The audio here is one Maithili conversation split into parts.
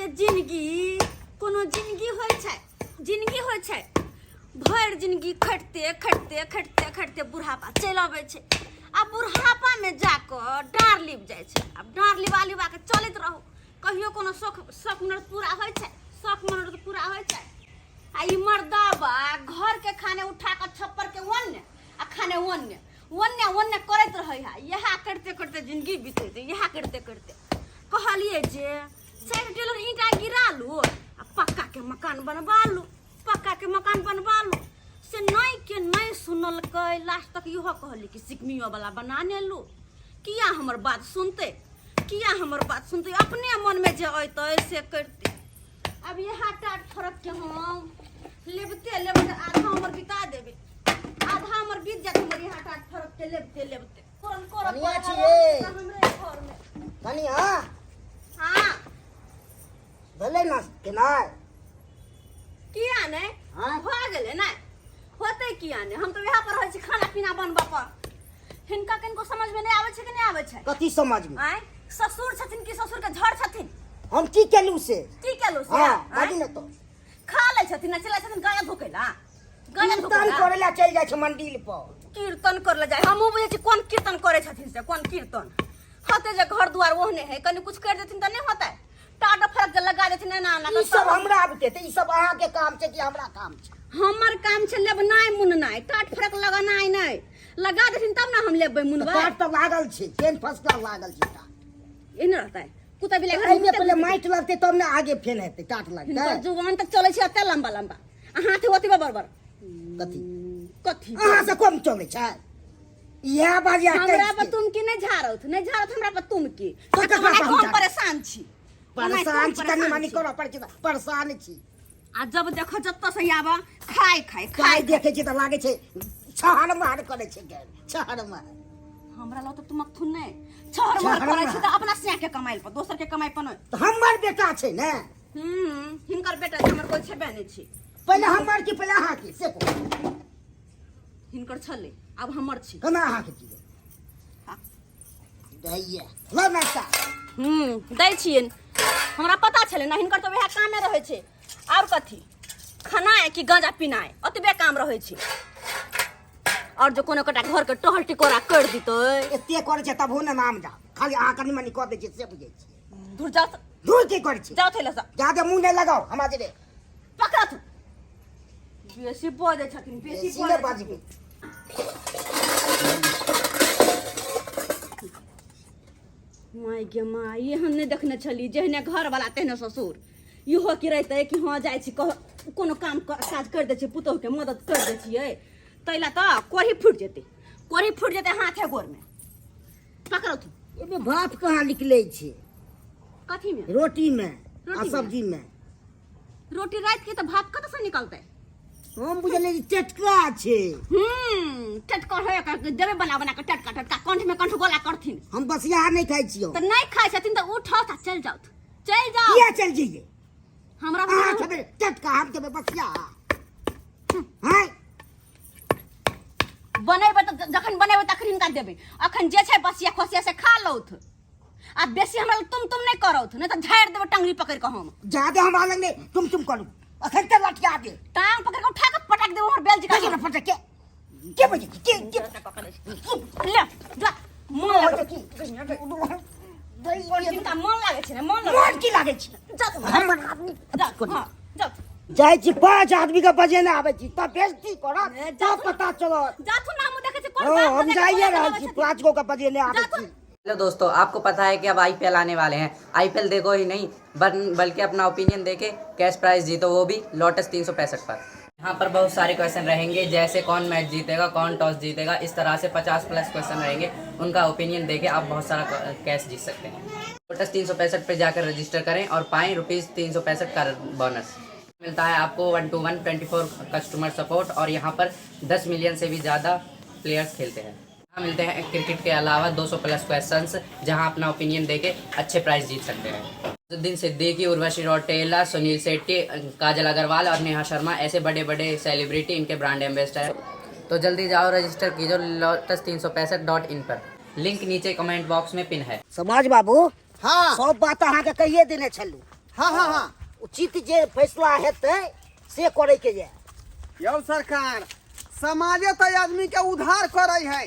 के जिंदगी कोनो जिंदगी होइ छै, जिंदगी होइ छै। भरि जिंदगी खटिते खटिते खटिते खटिते बुढ़ापा चलि अबै छै आ बुढ़ापामे जाकऽ डाँड़ लिप जाइ छै। आब डाँड़ लिबा लिबा कऽ चलैत रहू, कहियो कोनो शौक शौक मनोरथ पूरा होइ छै? शौक मनोरथ पूरा होइ छै? आ ई मर्दाबा घरके खाने उठा कऽ छप्पर के ओन्ने आ खाने ओन्ने ओन्ने ओन्ने करैत रहै है। इएह करिते करिते जिंदगी बीतै छै, इएह करिते करिते। कहलियै जे 4 टेलर ईंटा गिरा लू आ पक्का के मकान बनबा लू, पक्का के मकान बनबा लू, से नहि के नहि सुनलकै। लास्ट तक इहो कहली कि सिकमियो वाला बना ने लू। किया हमर बात सुनते? किया हमर बात सुनते? अपने मनमे जे अयतै से करते। अब इएह टाट फरक के हम लेबते लेबते आधा उम्र बिता देबै, आधा उम्र बीत जात हमर इएह टाट फरक के लेबते लेबते। करल करल कनिया करल छियै। हमरे घरमे। कनिया। हाँ। भेलै ना केनाइ? किया नहि? हाँ? भऽ गेलै ने, होतै किया नहि? हम तऽ वएह पर रहै छी खाना पीना बनबऽ पर। हिनका कनिको समझमे नहि आबै छै कि नहि आबै छै? कथी समझमे? आँय, ससुर छथिन कि ससुर के झड़ छथिन? हम की केलू से? की केलू से? हाँ। आँय? बाजू ने तो। खा लै छथिन आ चलै छथिन गाया धोकै ला, गाया धोकै कीर्तन ला। करे ला चलि जाइ छै मंदिर पर। कीर्तन कर ले जाय, हमहूँ बुझै छी कोन कीर्तन करै छथिन से, कोन कीर्तन होतै जे घर दुआर ओहने है। कनि कुछ करि देथिन तऽ नहि होतै? टाटा फरक जे लगा देथिन एना एना ई सब हमरा आबते तऽ ई सब अहाँ के काम छै कि हमरा काम छै? हमर काम छै लेबनाइ मुननाइ, टाट फरक लगनाइ। नहि लगा देथिन तब ने हम लेबै मुनबै। टाट तऽ लागल छै, केहन फर्स्ट क्लास लागल छै टाट। एहने रहतै कुत्ता बिलाइ घर। एहिमे पहिले माटि लगतै तब ने आगे फेन हेतै, टाट लगतै। हिनकर जुबान तक चलै छै एते लम्बा लम्बा आ हाथ ओतबे बड़ बड़। कथी? कथी? अहाँ से कम चलै छै इएह बाजी। हमरा पर तुम की नहि झाड़ौथ, नहि झाड़ौथ हमरा पर तुम की। तो ककरा पर हम हम झाड़ब? परेशान छी, परेशान छी, कनि मनि करऽ पड़ै छै तऽ परेशान छी। आ जब देखो जतऽ से आबऽ खाय खाय खाय। खाय। देखै छी तऽ लागै छै छहर महर करै छै गेल, छहर महर। हमरा लग तऽ तुमक थुन नहि छहर महर छहर करै छै महर। तऽ अपना सिया के कमाइ पर, दोसर के कमाइ पर नहि। तऽ हमर बेटा छै ने। हिनकर बेटा छै, हमर कोइ छेबे नहि छै। पहिले हमर की पहिले अहाँके से कहू। हिनकर छलै, आब हमर छी। केना अहाँके की? हाँ। दैया लो नाश्ता। दै छियनि, हमरा पता छलै ने। हिनकर तऽ वएह कामे रहै छै, आओर कथी? खनाइ कि गाँजा पिनाइ, ओतबे काम रहै छै। आओर जे कोनो कटा घरके टहल टिकोरा करि दितै। एते करै छै तबो ने नाम जा, खाली अहाँ कनि मनि कऽ दै छियै से बुझै छियै। दूर जाउ। दूर की करै छी? जाउ थैला सँ। जादे मुँह नहि लगाउ हमरा जे। पकड़त, बेसी बजै छथिन, बेसी बेसी नहि बजै बजबै। माय गे माय, एहन नहि देखने छली। जेहने घरवाला तेहने ससुर। इहो की रहितै कि हँ जाइ छी कह कोनो काम काज करि दै छियै, पुतोहुके मदद करि दै छियै, ताहि लए तऽ कोढ़ी फूटि जेतै, कोढ़ी फूटि जेतै हाथे गोरमे। पकड़थु। एहिमे भात कहाँ निकलै छै? कथीमे? रोटीमे आ रोटीमे? सब्जीमे। रोटी राति के तऽ भात कतऽसँ निकलतै? हम बुझलियै जे चटका छै। टटका होय के देबै बना बना के, टटका टटका कंठ में कंठ गोला करथिन। हम बसिया नहि खाइ छियौ। तऽ नहि खाइ छथिन तऽ उठत आ चलि जाउथ, चलि जाउ। किया चलि जइयै? हमरा अहाँ खेबै चटका, हम खेबै बसिया? हैं? बनेबै तऽ जखन बनेबै तखन हिनका देबै। अखन जे छै बसिया खोसिया से खा लौथ आ बेसी हमरा लग तुम तुम नहि करौथ, नहि तऽ झाड़ि देबै टंगरी पकड़ि कऽ हम। जादे हमरा लग नहि तुम तुम करू, अखन तऽ लठिया दे। टांग पकड़ि कऽ उठा कऽ पटक देबै हमर बेल बजे जिका। ने फटक के के बजे के के ले जा मन हो लागै की जिनका मन लागै छै ने, मन लागै। मन की लागै छै? जा तू। हमर आदमी जा, हाँ, जा। जाइ छी, 5 आदमी के बजेने आबै छी तब बेइज्जती करत। ए, जा तब पता चलत। जाथु ना, हम देखै छी कोन हाँ बात हम बजै के जाइए कोना रहल चलाबै छी। छथिन। 5 गो के बजेने आबै जाथु। छी। हेलो दोस्तों, आपको पता है कि अब आईपीएल आने वाले हैं। आईपीएल देखो ही नहीं बल्कि अपना ओपिनियन देके कैश प्राइज जीतो, वो भी लोटस 365 पर। यहाँ पर बहुत सारे क्वेश्चन रहेंगे, जैसे कौन मैच जीतेगा, कौन टॉस जीतेगा, इस तरह से 50 प्लस क्वेश्चन रहेंगे। उनका ओपिनियन देके आप बहुत सारा कैश जीत सकते हैं। लोटस 365 पे जाकर रजिस्टर करें और पाएँ ₹365 का बोनस। मिलता है आपको 1 to 1 24 customer support और यहाँ पर 10 मिलियन से भी ज़्यादा प्लेयर्स खेलते हैं। यहाँ मिलते हैं क्रिकेट के अलावा 200 प्लस क्वेश्चंस, जहां अपना ओपिनियन देके अच्छे प्राइज जीत सकते हैं। दिन सिद्दीकी, उर्वशी रौटेला, सुनील शेट्टी, काजल अग्रवाल और नेहा शर्मा ऐसे बड़े बड़े सेलिब्रिटी इनके ब्रांड एम्बेसडर। तो जल्दी जाओ, रजिस्टर कीजिए लोटस365.in पर। लिंक नीचे कमेंट बॉक्स में पिन है। समाज बाबू। हाँ। सब बात अहाँके कहिए देने छलू। हाँ हाँ हाँ। उचित जे फैसला हेतै से करे के ये। यौ सरकार, समाजे तो आदमी के उद्धार करे है।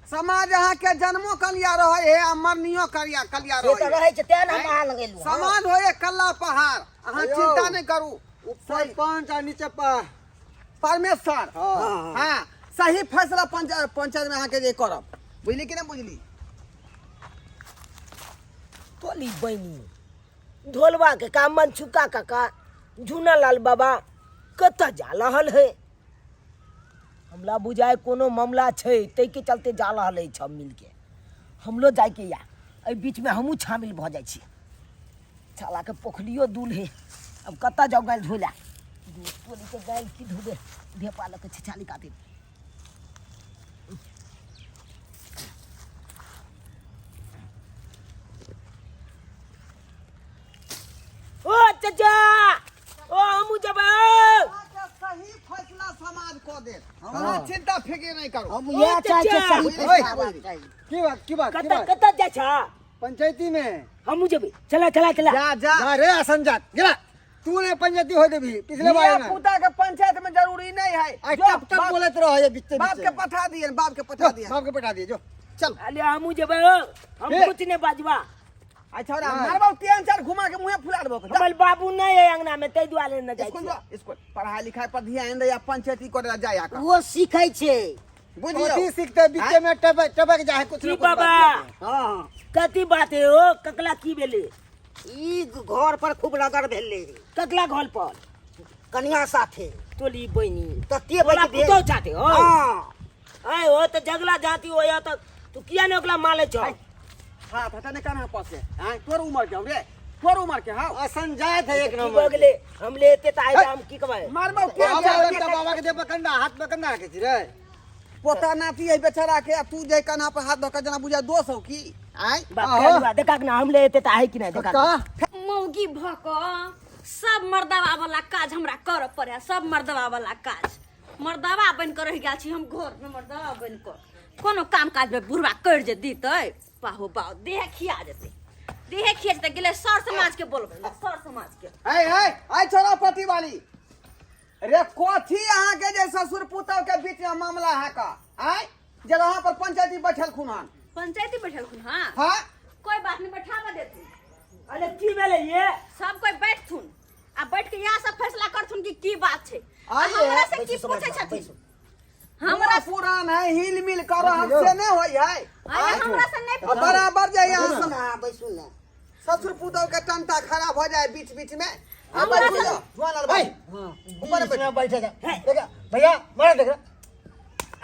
समाज अहाँ के जन्मो कलिया रहे है आ मरनियो कलिया कलिया से तऽ रहे है। रहै छै, तें ने हम अहाँ लग एलहुँ। समाज होए कल्ला पहाड़, अहाँ यौ। चिंता नहीं करू। ऊपर पंच आ नीचे परमेश्वर। हाँ। हाँ, सही फैसला पंचायत पंचायत में अहाँ के जे करब, बुझली कि नहीं बुझली? तोली बनी ढोलवा के का मनछुका काका झूना लाल बाबा कतऽ जा रहल है? हमरा बुझाय कोनो मामला छै, ताहिके चलते जा रहल अछि। सब मिलके हमरो जाइके या एहि बीचमे हमहूँ शामिल भऽ जाइ छी। सालाके पोखरियो दूर है, अब कतऽ जाउ गालि धोइ लए? टोलीके गालि की धोबै, ढेपा लऽ कऽ छिछाली काटै। ओ चचा, ओ हमहूँ जेबै। अहाँके सही फैसला समाज कऽ देत, अहाँ चिंता फिक्र नहीं करू। हम इएह चाहै छियै, सही बुझली? फैसला हेबाक चाही। की बात, की बात, की कतऽ बात? कतऽ जाइ छ? पंचायती में हमहूँ जेबै। चला चला चला। जा जा। जा रे आसन जात गेला तू ने पंचायती हो देबी पिछले बार धिया ना पुता के पंचायत में जरूरी नहीं है। आ जो टप टप बाप- बोलत रहो ये बीच बाप के पठा दिए, बाप के पठा दिए। बाप के पठा दिए जो। चल। अरे हमहूँ जेबै हो, हम हे। कुछ नहीं बाजबा। अच्छा रे मारबो तीन चार घुमा के मुंहे फुला देबो। हमर बाबू नहीं है अंगना में, ताहि दुआरे न जाइ स्कूल छियै। जो, स्कूल पढ़ाई लिखाई पर ध्यान दे, पंचायती करे जाय आका। ओ सीखै छै। बुझियो कथी सीखते? बीचे में टपक टपक जाए कुछ की ना कुछ बाबा? बात। हाँ। कथी बात है हो? ककला की भेलै? ई घर पर खूब रगड़ भेलै। ककला घर पर? कनिया साथे। टोली बहिनी तते तोरा बजे पुतहु छाते हो? हाँ। आय हो तऽ झगड़ा जाति हो या तऽ तू किया ने ओकरा मारै छौ? हाथ हटा ने कान्हा पर से। आय तोर उमर के हौ रे, तोर उमर के हौ। आसन जात है एक की भऽ नंबर। गेलै? हम ले एते तऽ आइ हम की कहबै? मारबो तीन बाबा चार के बाबा के दे पर कंधा, हाथ पर कंधा रखे छी रे। पोता नाती है बेचारा के, आ तू जे कान्हा पर हाथ धऽ के जेना बुझाय दोष हौ की? आय बाप आहो। रे, देखा ना हम ले एते तऽ आहे कि नहि देखा। कक्का मौगी भऽ कऽ सब मर्दवा वाला काज हमरा करऽ पड़े, सब मर्दवा वाला काज। मर्दवा बनि कऽ रहि गेल छी हम घरमे, मर्दवा बनि कऽ। कोनो काम काजमे बुढ़वा करि जे दितै, पाहो बाहो देह खिया जेतै, देहे खिया जेतै। गेलै सर समाज के बोलबै, सर समाज के। है है है, छोड़ा पति वाली रे। कथी अहाँ के जे ससुर पुतहु के बीच में मामला है का? आय जे वहाँ पर पंचायती बैठल खुन हन। पंचायती बैठल खुन? हाँ। हाँ। कोई बात नहीं, बैठाबा देथुन। अरे की भेलै ये? सब कोई बैठथुन आ बैठ के यहाँ सब फैसला करथुन कि की बात छै। आ आइए, हमरा से की बैसू पूछै समाज, छथिन? बैसू। हमरा पुरान है, हिल मिल कर हमसे नहीं होई है। अरे हमरा से नहीं आ बराबर जाइए अहाँ बैसू सब। ने, अहाँ बैसू ने। ससुर पुतहु के टंटा खराब हो जाए बीच बीच में। आ हमरा बैठू जाओ, जुआन लाल बाबू। ऊपर बैठ बैठे जा। देखा भैया मारा, देख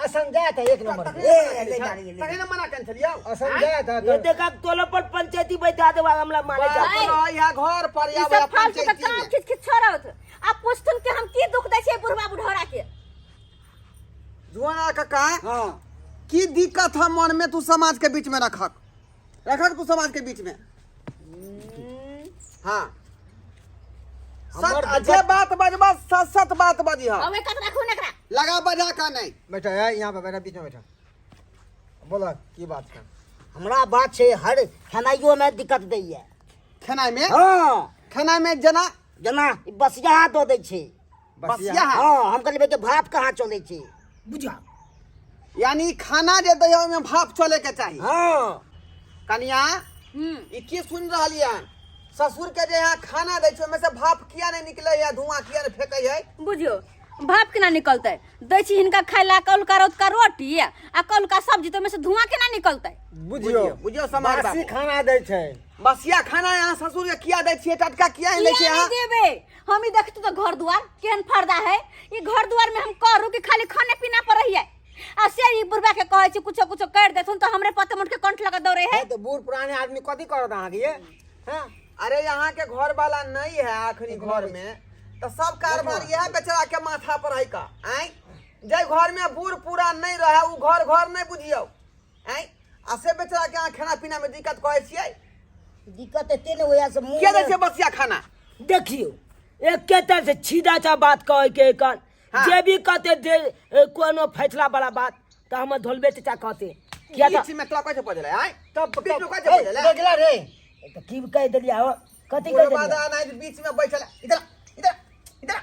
आसन जात है एक नंबर। ए, ले जा रही है, ले जा। तखने मना केने छलियौ। आसन जात है। ये देखा तोलो पर पंचायती बैठा देबा, हमरा मारे जा। आय। यहाँ घर पर ई आबै सब फालतू के पंचायती काम में। खिच खिच छोड़त आ पूछथुन कि हम की दुख दै छियै बुढ़वा बुढ़ौरा के। जुआना काका। हां। की दिक्कत है मन में तू समाज के बीच में रखक रखक तू समाज के बीच में? हाँ, सत जे बात बजबा सत सत बात बजी। हाँ। अब एक राखू ने एकरा। लगा बजा का नहीं। बैठा है यहाँ पे, बैठा, बीच में बैठा। बोला की बात है? हमरा बात छै, हर खेनाइयो में दिक्कत दैया। खेनाइ में? हाँ। खेनाइ में जेना? जेना ई बसियाहा दऽ दै छै। बसिया? हाँ, हम कहलियै कि भात कहाँ चलै छै। बुझा यानी खाना जे दैया ओहिमे भाप चले के चाही। हाँ। कनिया, ई की सुन रहलियै हन? ससुर के जे यहाँ खाना दै छै ओहिमे से भाप किया नहीं निकले है, धुआं किया नहीं फेंकै है? बुझियो भाप केना निकलतै? दै छी हिनका खाय ला कौलका रौतका रोटी आ कौलका सब्जी, तऽ ओहिमे से धुआं केना निकलतै? बुझियो बुझियो समाज बासी बाबू। खाना दै छै। बसिया खाना यहाँ ससुर के किया दै छियै? टटका किया नहीं दै छियै किया अहाँ? नहीं देबै? हम ई देखतू तऽ घर दुआर केहन फर्दा है। ई घर दुआर में हम करू कि खाली खाने पीना पर रहियै? आ से ई बुढ़बा के कहै छी कुछो कुछो कर देथुन तऽ हमरे पते मुठ के कंठ लगा दौड़े है। तो बूढ़ पुराने आदमी कथी करत अहाँके ये? हाँ। अरे यहाँ के घर वाला नहीं है आखिरी घर में, तो सब कारोबार यह बेचारा के माथा पर है का। आय जे घर में बूढ़ पूरा नहीं रहे उ घर घर नहीं बुझियो। आय आ से बेचारा के अहाँ खाना पीना में दिक्कत कहै छियै? दिक्कत एते ने होइया से मुँह किया दै छियै बसिया खाना? देखियो एके तरह से छीदा चा बात कहे के कन। हाँ। जे भी कहते जे कोनो फैसला वाला बात तऽ हमर धोलबे चचा कहते किया बीच में तोरा कैसे पजलै? आय तब बीच में कैसे पजलै? गेला रे। तऽ की कहि देलियै हो? कथी बुढ़बा कह देलियै? दादा नाइट बीच में बैठल इधर इधर इधर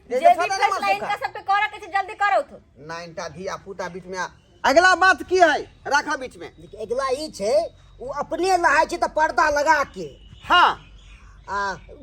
जे भी फैसला इनका सब पे करे के छै जल्दी करो तो। नाइनटा धिया पुता बीच में अगला बात की है राखा बीच में। देखिए, अगिला ई छै ओ अपने नहाय छै तऽ पर्दा लगा के। हाँ। आ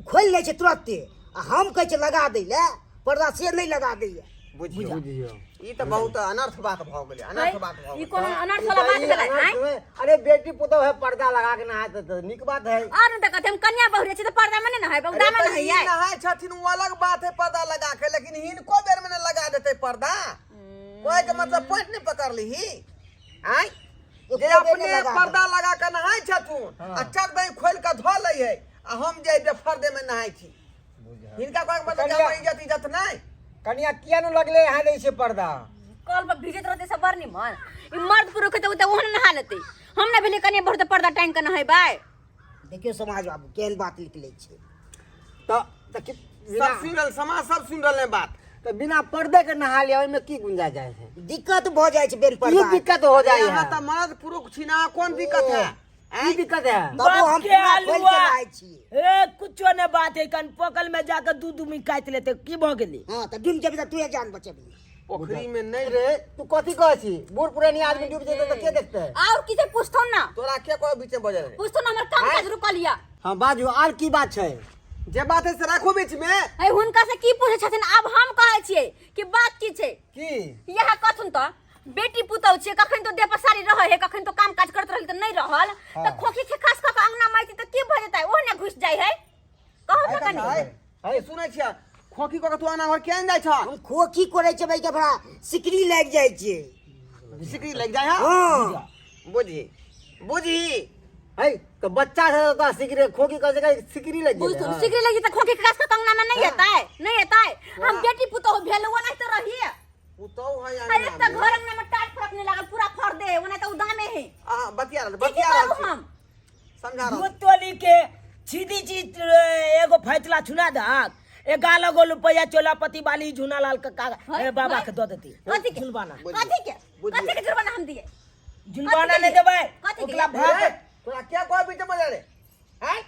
खोलि लै छै तुरन्ते, आ हम कहै छियै लगा दै लए पर्दा, से नहि लगा दैया। बुझियौ बुझियौ, ई तऽ बहुत अनर्थ बात भऽ गेलै, अनर्थ बात भऽ ई गेलै। कोनो अनर्थ वाला बात भेलै आँय? अरे बेटी पुतोह है, पर्दा लगा के नहाय तऽ नीक बात है। और नहि तऽ कथी, हम कन्या बहुरिया छी तऽ पर्दा में नहि नहेबै, अरे उदामे तऽ ई नहैयै। नहाय छथिन ओ अलग बात है पर्दा लगा के, लेकिन हिनको बेर में ने लगा देतै पर्दा। कहै के मतलब पॉइंट नहीं पकड़लीही आँय? जे एको बेर अपने नहि लगा पर्दा लगा के नहाय छथुन आ चरदई खोलि के धो लै है, आ हम जे बेफर्दे में नहाय छी। हिनका कहै के मतलब जे हमर इज्जत इज्जत नहि। कनिया किया न लगले यहाँ दै छै पर्दा? कल पर भिजैत रहतै सब बड़ निमन। ई मर्द पुरुष के तऽ ओ तऽ ओहन नहा लेतै, हम नहि भेलियै कनिया बहु तऽ पर्दा टांगि के नहेबै। देखियौ समाज बाबू केहन बात निकलै छै। तऽ तऽ सब सुनि रहल समाज, सब सुनि रहल बात। तऽ बिना पर्दे के नहा लिअ, ओहिमे की गुंजाइश जाइ छै? दिक्कत भऽ जाइ छै बेन की पर्दा। दिक्कत हो जाइ यहाँ है? तऽ मर्द पुरुष छी ना, कोन दिक्कत है? की दिक्कत है? तबो हम बाप के पूरा खोलि के आलुआ। नहाय छियै। ए कुछो ने बात है, कन पकल में जाके दू दू मी काटि लेते की भऽ गेलै? हँ तऽ डूबि जेबही तऽ तूहे जान बचेबही। पोखरी में नहीं रे, तू कथी कहै छी? बूढ़ पुरानी आदमी डूबि जेतै तऽ के देखतै? और की छै पूछथौ ना? तोरा के कोई बीच में बजल रे? पूछथौ ना, हमर काम काज रुकल या। हाँ बाजू, आर की बात छै? जे बात है से राखू बीच में। है हुनका से की पूछै छथिन? आब हम कहै छियै कि बात की छै। की इएह कहथुन तऽ बेटी पुतहु छियै, कखन तो देह पर साड़ी रहै है, कखन तो काम काज करैत रहल तऽ नहि रहल, तऽ खोखी खेखास कऽ के अंगना मारती तऽ की भऽ जेतै? ओहो ने घुसि जाइ है। कहू तऽ कनी। है सुनै छियै, खोखी कऽ के तू आना घर केहन जाइ छह? हम खोखी करै छै भाई के बड़ा सिकरी लागि जाइ छै। सिकरी लागि जाइ है? हँ। बुझी बुझी है तऽ बच्चा छै तऽ सिकरी खोखी कऽ के सिकरी लागि गेलै। बुझथुन सिकरी लागि तऽ खोखी खेखास कऽ के अंगना में नहि एतै, नहि एतै। हम बेटी पुतहु भेल ओनाहिते तऽ रहियै। पुतहु है अरे अंगना तऽ में। घर अंगना में टाट फरक नहि लागल, पूरा फर दे ओना तऽ उदामे है। अहाँ बतिया रहल, की की बतिया रहल करू छी। हम? समझा रहल। दूध टोली के सीधी चीज एगो फैसला सुना दहक, 11 गो रुपया चोलापति वाली झूनालाल कक्का ए, बाबा के दऽ देती। कथी के? जुलबाना। कथी के? कथी के जुर्माना हम दिए? जुलबाना नहीं देबै कथी के? ओकरा भाग। रे, तोरा के कोई बीच में रे? हैं?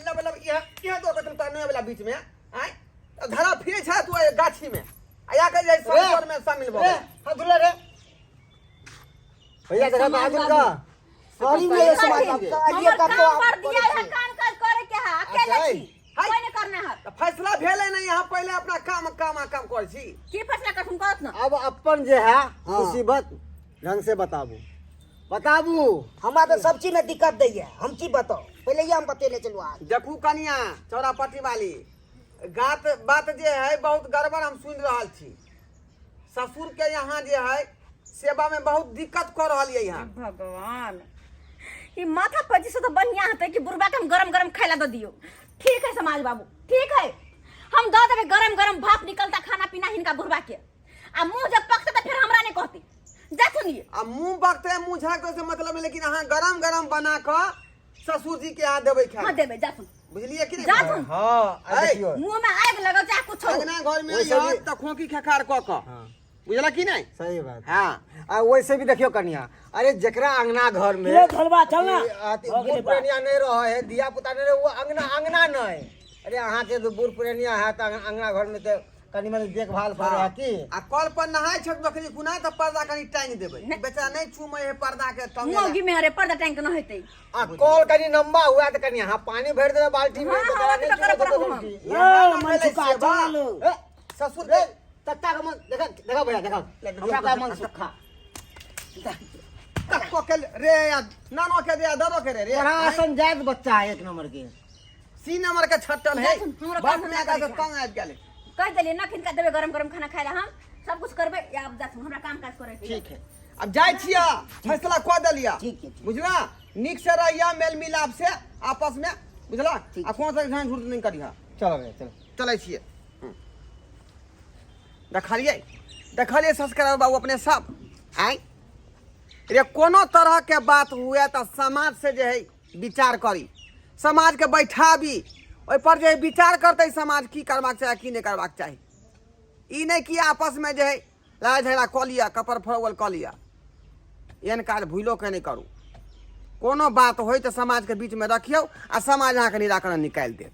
लब लब यह यह दो कतम ताने वाला बीच में हैं? धरा फिरे छा तू ए गाछी में आ या के जाय संसार में शामिल भऽ रे गेल। हाथ धुला रे भैया, देखा हाथ धुल का। सॉरी रे समाज बाबू, कहलियै हमर कतौ काम आब पर दिया है, काम काज करे के है, अकेले अच्छा, छी, हाय। कोई नहीं करना है। तऽ फैसला भेलै नहि, यहाँ पहिले अपना काम काम आ काम करै छी। की फैसला करथुन कहत ना? अब अपन जे है मुसीबत ढंग से बताबू, बताबू। हमरा तऽ सब चीज में दिक्कत दैया, हम की बताउ? पहिले हम बतेने चलू आज। देखू कनिया चौरापट्टी वाली गात बात जे है बहुत गड़बड़ हम सुनि रहल छी। ससुर के यहाँ जे है सेवा में बहुत दिक्कत कऽ रहल ये यहाँ। भगवान, ई माथा पची से तो बढ़िया हेतै कि बुढ़बा के हम गरम गरम खाय ला दऽ दियौ। ठीक है समाज बाबू, ठीक है, हम दऽ देबै गरम गरम भाप निकलता खाना पीना हिनका बुढ़बा के, आ मुंह जब पकतै तऽ फेर हमरा नहि कहतै। जा सुनिए। आ मुंह बकते मुंह झाँकते से मतलब नहीं, लेकिन अहाँ गरम गरम बना कऽ ससुर जी के यहाँ देबै खाय। हाँ देबै, जा सुन। बुझलियै कि नहि? जा सुन। हाँ आ ऐ, देखियौ मुंह में आगि लगल चाहे कुछो। अंगना घर में वैसे अइहत भी- तऽ खोंखी खेखार कऽ कऽ। हाँ। बुझलक कि नहि? सही बात। हाँ। आ वैसे भी देखियौ कनिया, अरे जकरा अंगना घर में रे धोलबा, चल ना। ई अथी भऽ गेलै बूढ़ पुरनिया नहीं रहे है, धिया पुता नहीं रहे, वो अंगना अंगना नहीं। अरे अहाँ के तो बूढ़ पुरनिया है तऽ अंगना घर में तऽ कनि मनि देखभाल करे है की। आ कल पर नहाय छथि बकरी कुना तऽ पर्दा कनि टांगि देबै, बेचारा नहि चूमै है पर्दा के टंगे। मौगी में अरे पर्दा टांगि के नहेतै। आ कल कनि लंबा हुआ तऽ कनि अहाँ पानी भरि देबै बाल्टी में। हाँ, बेचारा हाँ, नहि तऽ करऽ चूमै पड़त देतै हम। बाल्टी। ए, मनसुखा, चल ना। ए, ससुर रे तत्ता के मन देखा, देखा भैया देखा, हमरा का मन सुखा कक्को के रे या नानो के रे या दादो के रे रे। बड़ा आसन जायत बच्चा है एक नंबर के। सी नंबर के छट्टल है। जा सुन, हमरा बाप काम माय धंधा का करे के। तंग आबि गेलै। कहि देलियै ना हिनका देबै गरम गरम खाना खाय ला, हम सब कुछ करबै। या आब जा सुन, हमरा काम काज करे के। ठीक है, अब जाइ छियै, फैसला कऽ देलियै। ठीक है, ठीक। बुझला, नीक से रहिया मेल मिलाप से आपस में, बुझला? आ कोनो तरह झूठ नहि करिहा। चलो भैया चलो। चलै छियै। देखलियै, देखलियै संस्कार बाबू अपने सब आँय रे, कोनो तरह के बात हुए तऽ समाज से जे है विचार करी, समाज के बैठाबी, ओहि पर जे है विचार करतै समाज की करबाक चाही की नहि करबाक चाही। ई नहि कि आपस में जे है लड़ाइ झगड़ा कऽ लिअ, कपर फड़ौल कऽ लिअ। एहन काज भूलो के नहि करू। कोनो बात होय तऽ समाजके बीचमे रखियौ आ समाज अहाँके निराकरण निकालि देत।